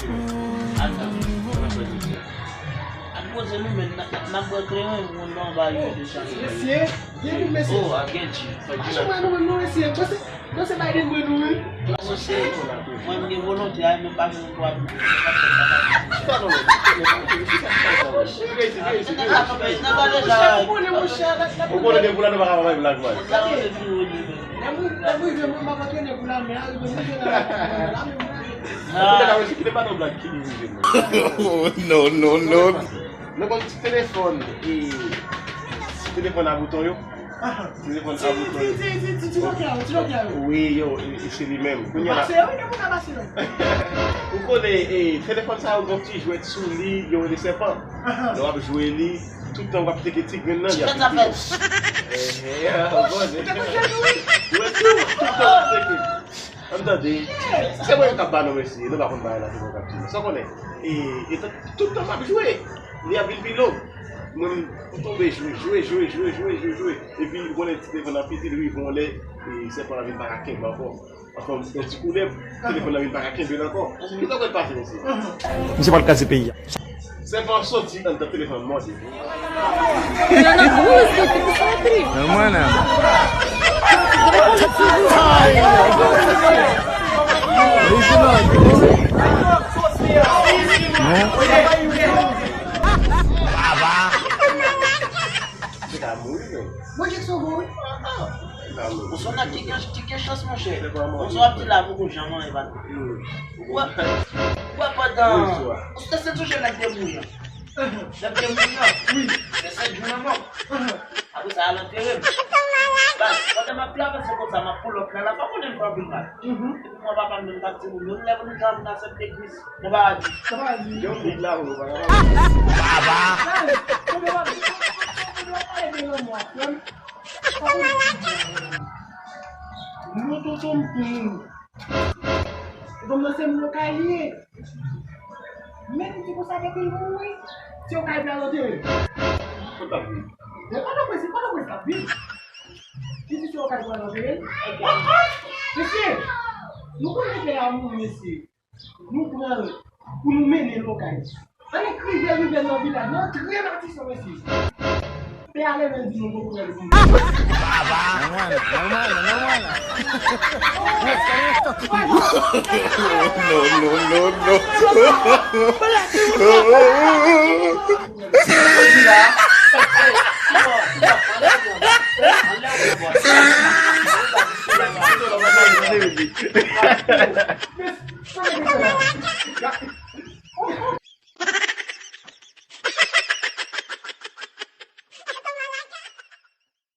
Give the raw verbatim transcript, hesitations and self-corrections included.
Al nan. Al poze nou, men n ap bwè kleren, moun nan anba yo deja. Mesye, byenvin, mesye. Oh, I get you. Achte mwen nou menm, nou, mesye. Mwen se, mwen se Biden mwen nou, wi. Mwen se, mwen m gen volonte a, men pa gen yon dwa. Chita non, men. Chita, chita, chita. Ou konnen depi w la nou pa ka bay blag, man. Lè m rive, mwen m ap antrene pou lame a, rive mwen jwenn lame a, mwen jwenn lame a. Ou te ka wè si te pa nan blag ki li rive mwen. Oh, no, no, no. Nou konn ti telefòn, e, ti telefòn a bouton yo. Ti telefòn a bouton yo. Ti, ti, ti, ti, ti Nokia yo, ti Nokia yo. Wi, yo, e, e se li menm. Kounye a la. Pase yo, wi, depi w ka pase yo. Ou konnen, e, telefòn sa yo gen ti jwèt sou li, yo rele sèpan. Lè w ap jwe li, tout tan w ap teke ti grenn nan, li ap vin pi bon. Ehe, bon, se. Ou wè tou, tout tan w ap teke. Ann tande. Se mwen k ap ba nou mesye, nou pa konn bagay la, se mwen k ap di nou. Sa w konnen? E, e tout, tout tan m ap jwe, li ap vin pi long. Mwen, m tonbe jwe, jwe, jwe. Epi, ou konnen ti telefòn nan piti, li rive yon lè, e sèpan an vin pa ka kenbe ankò. Anfen, yon ti koulèb, telefòn nan vin pa ka kenbe l ankò. Kisa k pral pase, mesye? Misye pral kraze peyi a. Sèpan soti anndan telefòn mòde. Mwen, mwen, non. Baba. Li ka mouri, men. Bondye k sove w, wi. Ou se yon nèg ki gen, ki gen chans, monchè. Ou se w ap di la, poko janm anyen, patnè. Ou wè, ou wè pandan, ou se, se toujou lè m te mouri an. Lè m te mouri an. Wi. Se sèt jou nan mò. Apre sa, al antere m. Baz, pandan m ap travèse konsa, m ap pull up nan la, pa konnen m fè anpil mal. Epi mwen, papa m menm t ap di nou, menm lè nou t ap nan sèt legliz, nou pa di. Sa pa di. Yon bout la, ou pa ka pale. Baba! Hey, ou pa pale de lanmò a frè m. Non, tonton m, tonton m nan se moun okay li ye. Men li di konsa depi l mouri, se okay pral antere. Kot l ap viv? Men Pòtoprens, se Pòtoprens l ap viv. Li di se okay pral antere. Mesye, nou konnen lè a mouri, mesye. Nou pran l pou nou mennen l okay. Ann ekri rivyè, rivyè nan vilaj, nan antre Matisan, mesye. Pè a leve l di nou poko wè l vini. Baba! Nòmal, nòmal, nòmal. No, no, no, no.